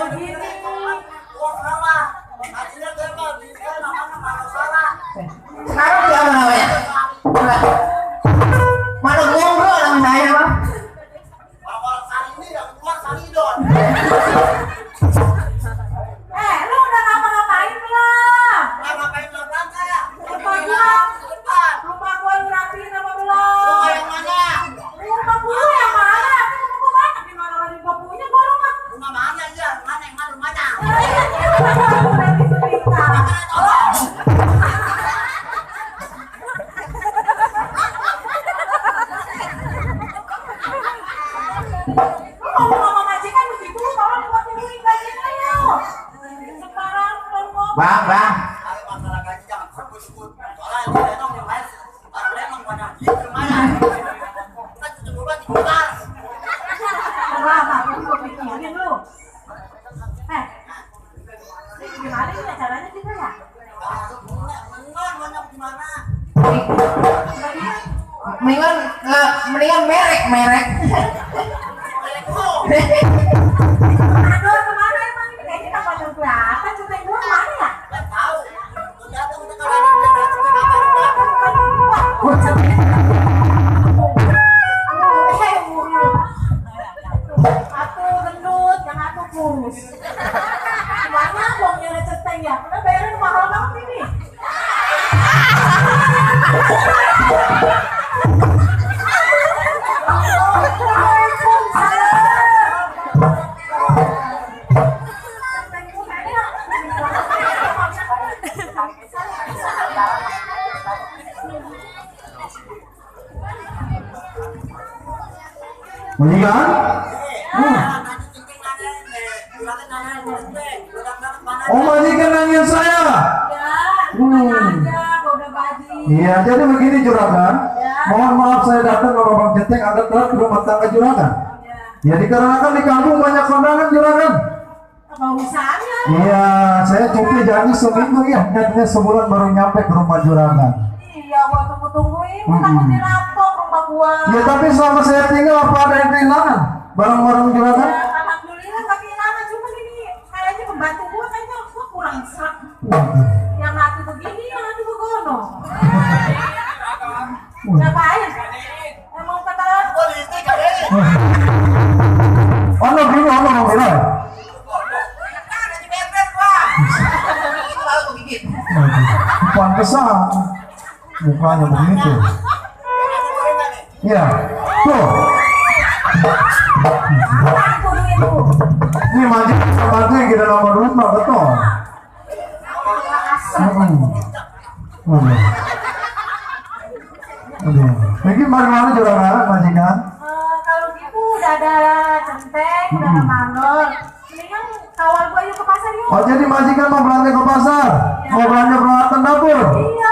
begini. Sekarang siapa namanya? Mana ngobrol sama saya, Bang? Lu udah ngapa-ngapain belum? Rumah gua lu rapiin apa belum? Rumah gua yang mana? Kan rumah gua banyak, di mana-mana gua punya gua rumah. Udah cerita. Lu ngomong sama majikan begitu, tolong buat duluin gajinya yuk. Sekarang lu ngomong. Bang. Gua pikirin lu. Gimana nih caranya kita ya? Mendingan merek. Aduh, kemana emang ini? Kayaknya tak pada kelihatan. Cuteng gua kemana ya? Atuh gendut, yang atuh kurus. Gimana dong nyari ceteng ya? Udah bayarin mahal banget ini. Majikan? Oh, majikan nanya saya. Ya, aja, gua udah gaji. Iya, jadi begini juragan. Mohon maaf saya datang ke Bang Ceteng agak telat ke rumah tangga juragan. Ya dikarenakan di kampung banyak kondangan juragan. Apa urusannya? Iya, saya cuti janji seminggu ya. Nyatanya sebulan baru nyampe ke rumah juragan. Iya, gua tunggu-tungguin. Gua takut dirampok rumah gua. Ya tapi selama saya tinggal apa ada yang kehilangan? Barang-barang juragan? Ya, alhamdulillah gak kehilangan. Cuma gini, kayaknya pembantu gua kayaknya gua kurang serak. Yang satu begini, yang satu begono. Ngapain? Emang kata Ono bilang. Pantesan mukanya begitu. Iya, tuh. aku itu. Ini maju sama yang kita nomor rumah betul. Aduh. Jadi mana juragan majikan? Kalau gitu udah ada centeng, udah ada mandor. Mendingan kawal gua yuk ke pasar yuk. Oh jadi majikan mau belanja ke pasar? Mau belanja peralatan dapur? Iya,